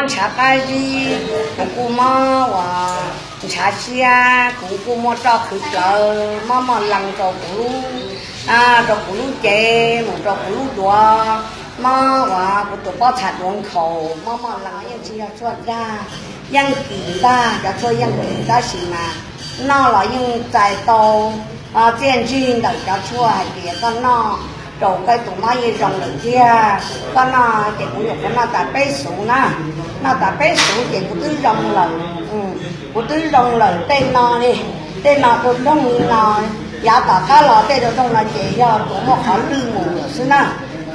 Ntshav qab zib, kuv kuj mob uas ntshav siab, kuv kuj muaj roj qhwv plawv, mob moj lees rau kuv lub, rau kuv lub cev mus rau kuv lub duav, mob uas kuv tus pob txha duav nkhaus, mob moj lees, yeej tsis yog tshuaj dag, yeej kis ntag, cov tshuaj yeej kis tab sis mas noj los yeej txais tau txiaj ntsig ntawm cov tshuaj hais tias koj noj rau koj tus mob yeej zoo lawm thiab. Koj noj ces kuv yuav, kuv noj tas peb xuv na, noj tas peb xuv ces kuv twb zoo lawm. Kuv twb zoo lawm tej no li, tej no rau doog li no, yav tom qab los tej rau doog no ces yog tus muaj qhov lwj mus lawm xwb na.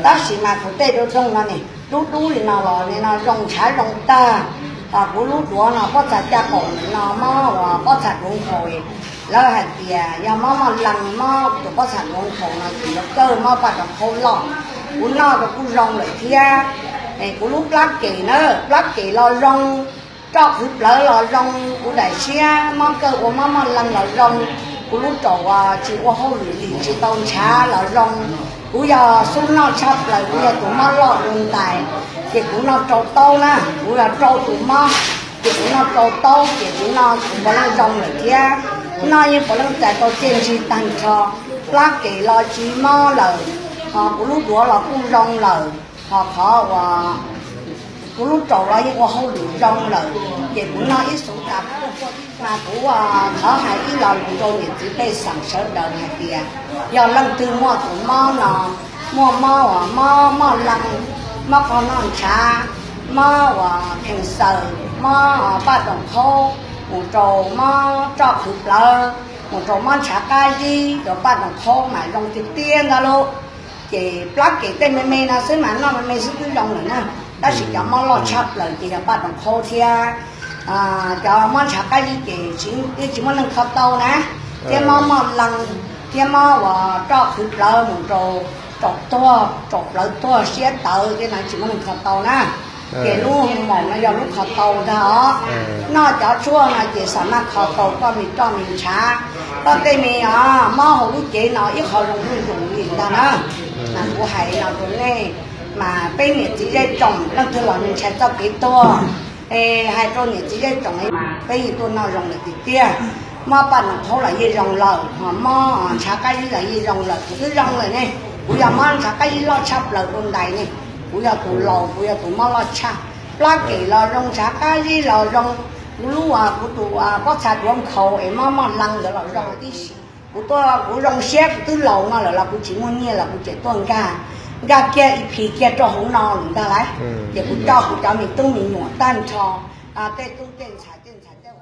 Tab sis mas kuv tej rau doog no ne, dub dub li no los nim no zoo ntshav zoo tag. Kuv lub duav no pob txha caj qaum nim no mob uas pob txha duav nkhaus, lawv hais tias yog mob moj lees, mob tus pob txha duav nkhaus no ces yuav kawg mob paj rau qhaub loj. Kuv noj rau kuj zoo lawm thiab. Kuv lub plab kem na, plab kem los zoo, roj qhwv plawv los zoo, kuv daim siab mob kawg ua mob moj lees los zoo, kuv lub raum uas tsis ua hauj lwm li tsis tau ntshav los zoo. Kuv yog xub noj tshaj plaws, kuv yog tus mob loj dua ntais, ces kuv noj rau taub na, kuv yog rau tus mob, ces kuv noj rau taub ces kuv noj kuv puav leej zoo lawm thiab. Noj yeej puav leej txais tau txiaj ntsig tag nrho, plab kem los tsis mob lawm, ho kuv lub duav los kuj zoo lawm, ho qhov uas kuv lub raum los yeej ua hauj lwm zoo lawm, ces kuv noj ib xuv tas. Mas kuv thov hais ib lo lus rau niam txiv pej xeem sawv daws hais tias, yog leej twg muaj tus mob no, muaj mob uas mob moj lees, mob qhov noj ntshav, mob uas khees xaws, mob paj room qhaub, mus rau mob roj qhwv plawv, mus rau mob ntshav qab zib, rau paj room qhaub mas zoo tiag tiag ntag lauj. Ces plab kem tej me me no xwb mas noj me me xwb twb zoo lawm na. Tab sis cov mob loj tshaj plaws ces yog paj room qhaub thiab cov mob ntshav qab zib ces twb tsis muaj neeg kho tau na, thiab mob moj lees, thiab mob uas roj qhwv plawv mus rau raum tuag, raum plawv tuag siab tawv thiab no tsis muaj neeg kho tau na. Ces lub moos no yog lub kho tau ntag os. Noj cov tshuaj no ces xam maj kho tau koj me roj me ntshav, koj tej me os mob hauv lub cev no ib qho zoo zuj zus li ntag na. Mas kuv hais no rau nej, mas peb niam txiv zej tsoom leej twg los ntshai txoj kev tuag, es hais rau niam txiv zej tsoom, peb yeej tuaj noj zoo lawm tiag tiag. Mob paj room qhaub los yeej zoo lawm, ho mob ntshav qab zib los yeej zoo lawm, kuv twb zoo lawm ne. Kuv yog mob ntshav qab zib loj tshaj plaws dua ntais ne, kuv yog tus laus, kuv yog tus mob loj tshaj. Plab kem los zoo, ntshav qab zib los zoo, kuv lub uas kuv tus pob txha duav nkhaus es mob moj lees ntawd los zoo tib si. Kuv tuaj kuv zoo siab, kuv twb laus no lawm los kuv tsis muaj nyiaj los kuv tseem tuaj nkag, nkag kiag ib phis kiag rau hauv no lawm ntag lauj. Ces kuv coj kuv cov me tub me nyuam tag nrho, tej tub tej ntxhais tej ntxhais tej